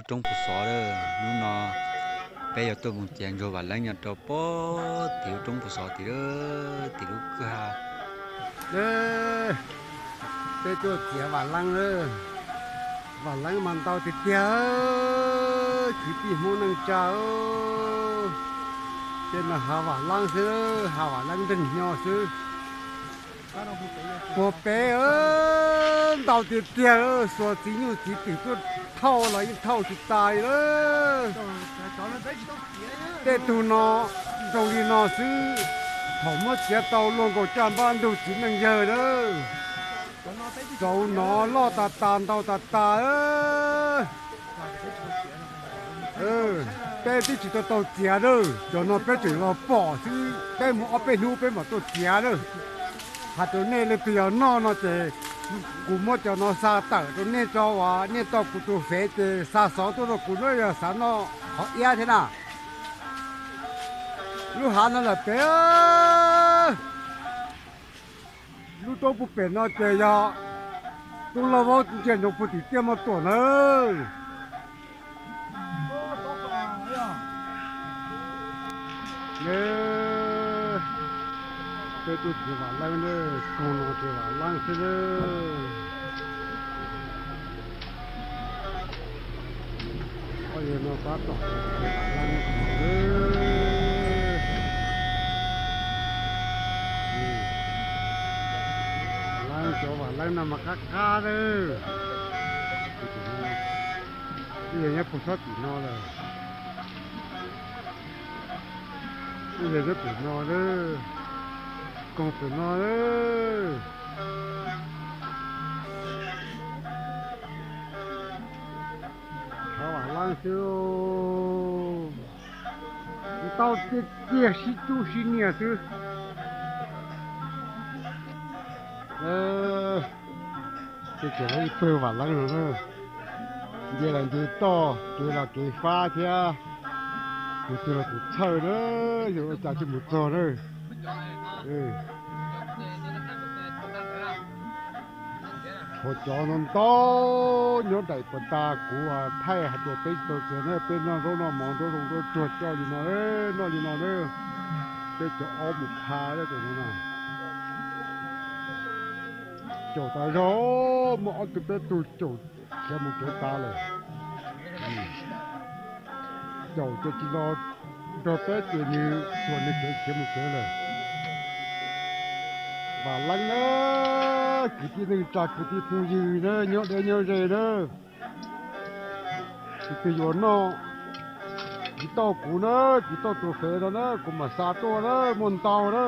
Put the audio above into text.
Roob Pus Xov lawm, hnub no peb yuav tuaj mus txiav ntsuag Vam Leeb nyob rau pem tim lub roob Pus Xov tim, tim lub kwj ha. Peb tuaj txiav Vam Leeb lawm. Vam Leeb mas ntau tiag tiag, kwv tij Hmoob neej tsa. Tej no hav Vam Leeb xwb, hav Vam Leeb nreeg hnyo xwb. Puag pem ntau tiag tiag, xuas txiv nyuj txiv twm tuaj thauj los yeej thauj tsis tas li lawm. Tej tug no zoo li no xwb, thaum muab txiav tau luag nkaus caj npab ntug txiv neej yawg na. Rauv no loj tas tas ntau tas tas. Peb twb tsis tau tau txiav na, cov no peb tseem los pom xwb, peb mus ob peb hnub peb mam tuaj txiav na. Hais rau nej leej twg yog noj no ces kuv muab cov no xa tawm rau nej tso, uas nej tau kuv tus fev ces xa xov tuaj rau kuv na yog xav noj qhov iab thiab na. Lub hav no lawm pem, lub roob puag pem no ces yog tub Lauj Vaub ntsia ntsoov puag tim tiaj Moj Tuam na. Peb tuaj txiav Vam Leeb na, koog no ces Vam Leeb xwb na. Ob yawg no tab tom txiav Vam Leeb no. Vam Leeb, cov Vam Leeb no mas qab qab lawm. Ib yawg nyob puag sab tim no lawm. Ib yawg nyob pem no lawm. Koog pem no lawm. Hav Vam Leeb xwb, ntau tiag tiag sib cub sib nias xwb. Ces tseem ib pawg Vam Leeb no na, nce los nce toj, kev los kev fab thiab, tus twg los tus txhawj na, yog ua cas thiaj mus txog na. Tshuav cov no ntau nyob daim puag ta, kuv thaij hais tias peb tsis tau txiav na, peb noj zaub noj mov nruab zoo nruab tsuag coj li no, noj li no na. Peb cov aub mus pha cov no na. Caum tas zog, muaj ob tug peb tug caum khiav mus kev tas lawm. Caum ces tsis los nrog peb ces nws tsuas nws kev khiav mus kev lawm. Vam Leeb na, kwv tij neej tsa kwv tij phooj ywg na, nyob deb nyob ze na. Tus twg yuav noj, kwv tauj kuv na, kwv tauj tus fev no na, kuv mam xa tuaj na, muaj ntau na.